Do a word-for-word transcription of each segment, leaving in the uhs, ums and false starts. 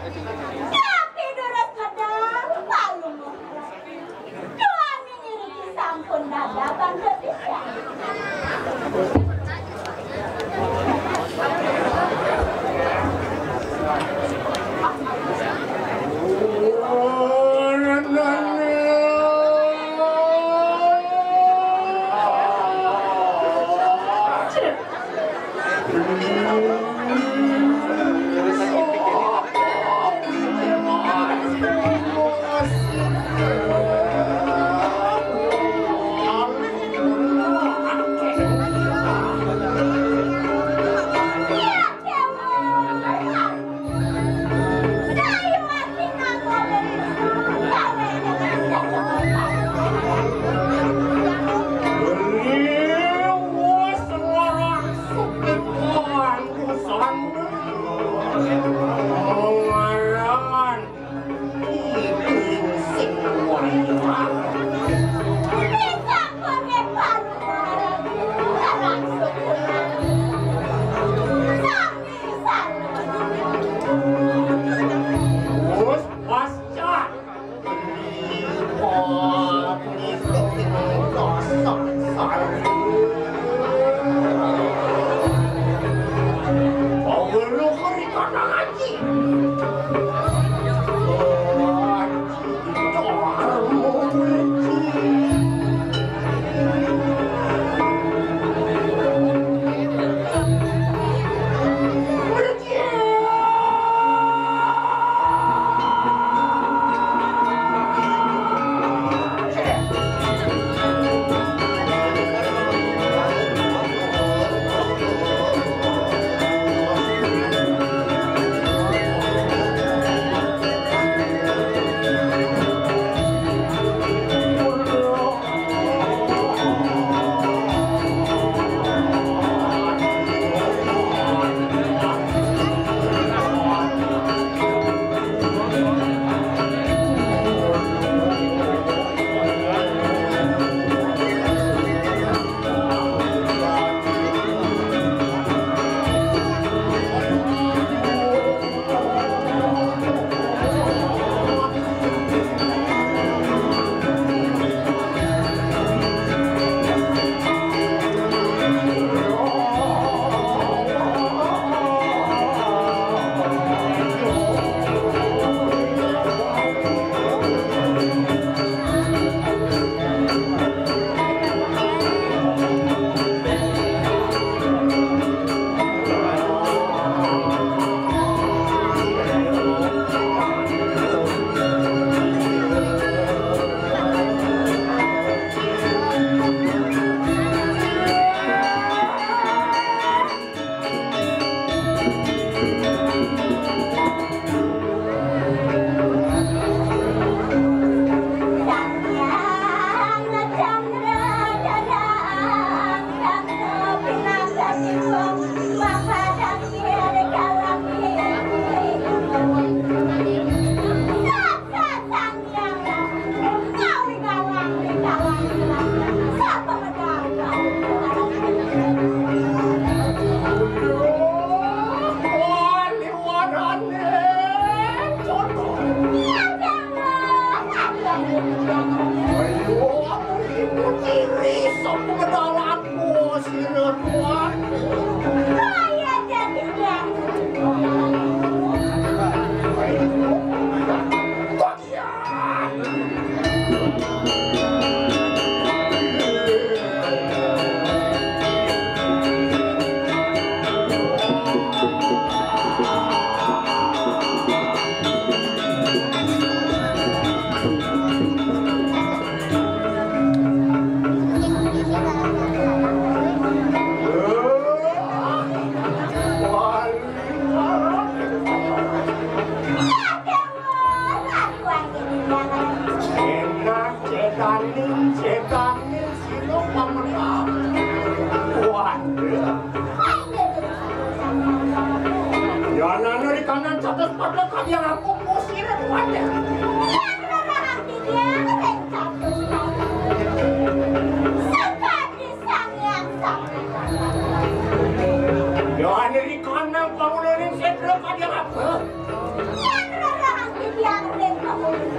Tapi durus medal, palu murka. Duaning iriki sampun dadakan kepisan. Enak, cedanin, cedanin, silo pamerah. Waduh. Yan anu ri kanan catus pada kalian aku kusir waduh. Yan rerahang di dia, ring catus pada. Sakadi Sang Hyang Sangkatama. Yan ri kanan pangulering sedra kalian apa? Yan rerahang titiang ring pangulih.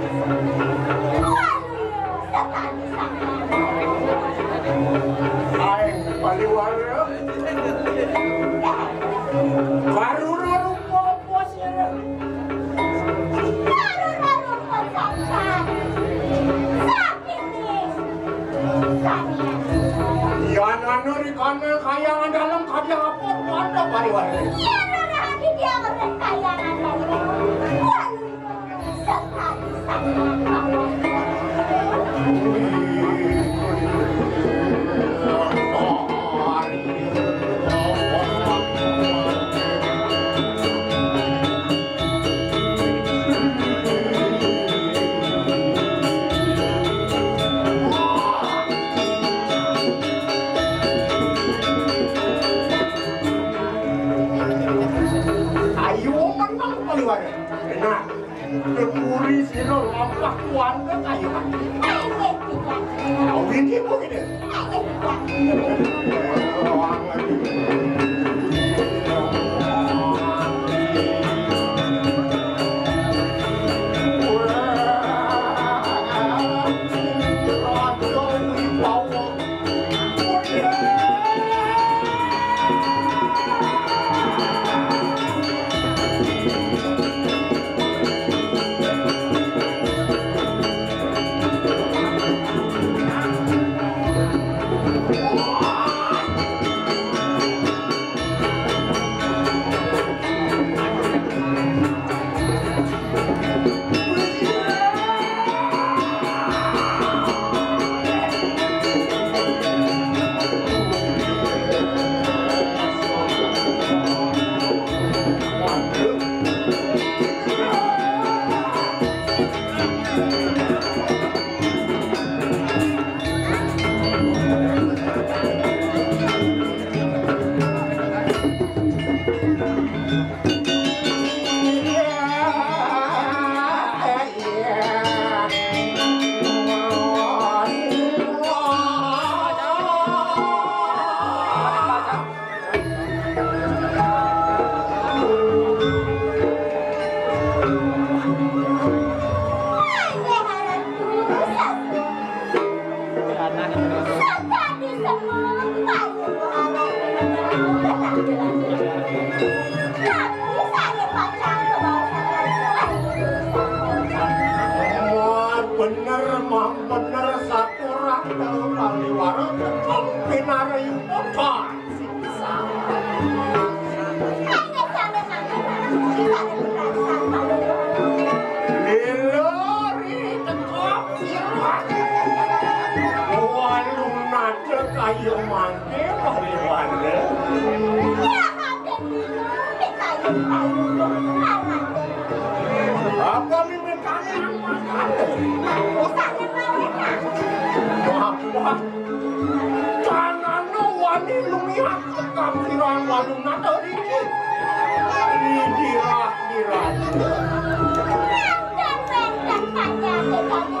Waluya sakadi sangkar. Aing paliwara. Karuna rupa apa sira? Karuna rupa sangkar. Saking Yan anu ri kana kayangan dalem kadi apa wanda pariwara. Yan rerahang titiang ring kayangan dalem. Waluya sakadi sangkar. Ayo, menang paliwara. Enak. Kekuri sira lampah kuwanda kayuhan. Awin ibu ini. Wah, bener, Mang, bener, satu rakta paliwara, tetep pinarayu obat. Lila ri tekap sirah. Walu nada kaya mangke paliwara. Apa mimih kami? Apa? Tanana wani lumiat tekan sirah walu nada riki. Didirah-dirah. Wénten, wénten panjangé kami.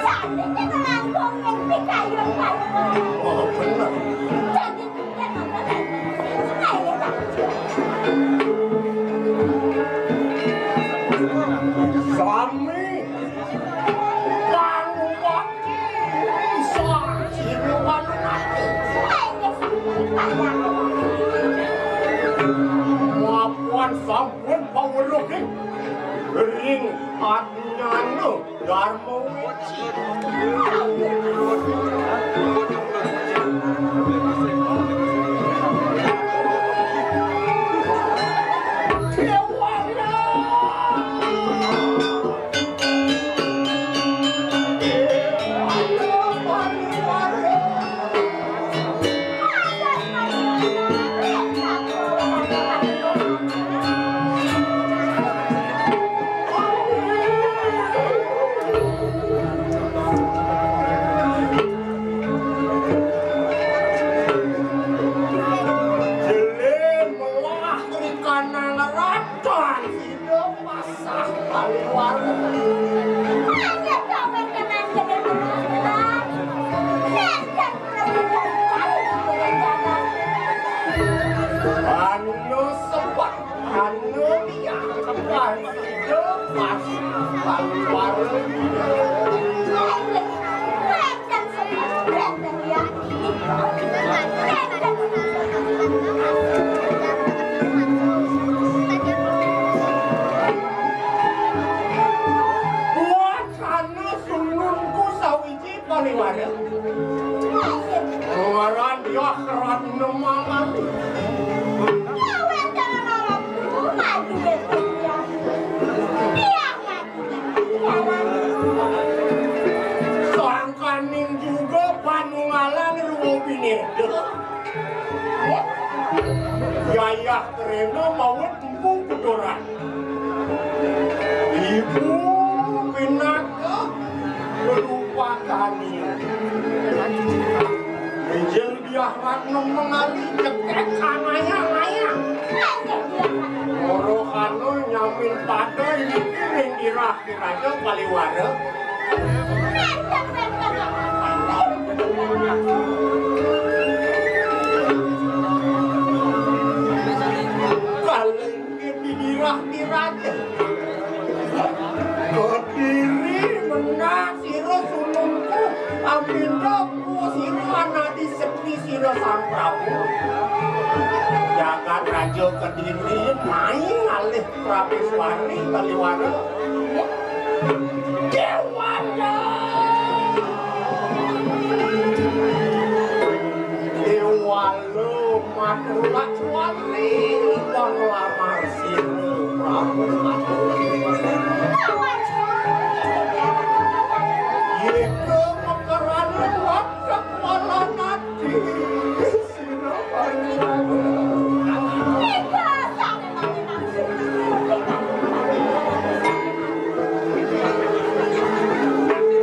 Sané nglangkung ing pikayun kami. Oh, bener. Dadi kita nonton. Ayo, Pak. Sami. Panguwat. Isa, sira walunate. Mapan sampun paweruhing ring adnyana Darma Weci. Jelé melah ri kanan raton sida pasah paliwara. Hanya kawin dengan jenengan. Nenten Anu sebab, anu liak, anu hidup, pas, pas, pas. Buat sana sunungku sawiji paliwara. Ngaran Diah Ratna Mangadi. Ngawéntenan ratu majué Diah. Diah majué Diah. Sangkaning juga panunggalan ruwa binéda. Yayah Trena mawit Empu Kuturan. Ibu pinaka rupa kami. Injil Diah Ratna mengali cekek sanaya-naya. Rohana nyamin pada ini ring irah Raja Paliwara. Kalengke didirah-dirah. Kediri menah sira sunungku, aminda sira anadi sekti sira Sang Prabu. Jagat Raja Kediri main alih Prabéswari Paliwara. Déwata! Déwala matulak wali panglamar sira Prabu Matulak. Yéka makarana watek walanati.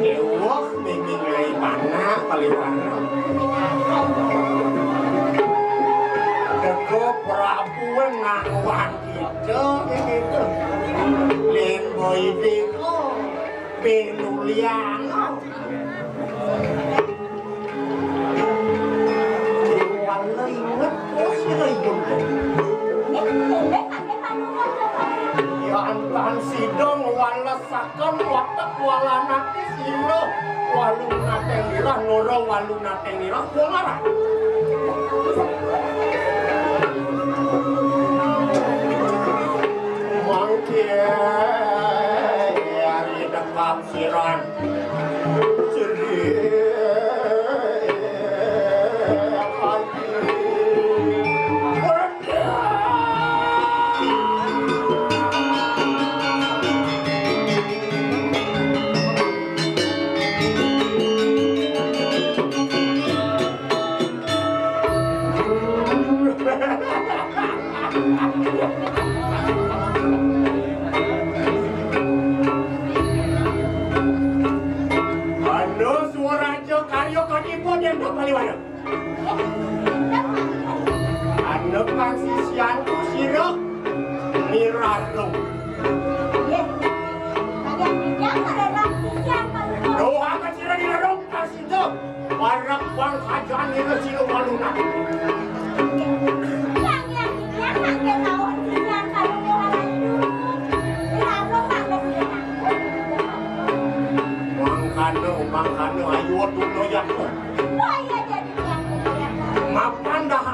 Ewah, miming ai panak paliwara. Teka Prabu nang wan kita, kita. Lembo ideko, penuliang. Wala inget, oh, sira ibun. Yan tan sida ngwalesaken watek walanati sira walunateng irah, nora walunateng irah, wong arah. Mangke ari dekam siran. Anu Swaraja karya katipu dénten paliwara. Anepan sisianku sira nirarung. Doakan sira nirarung kasida. Parek bangkajan nira sira walunat. Mangkana, mangkana, ayo tunda ya. Mapan dah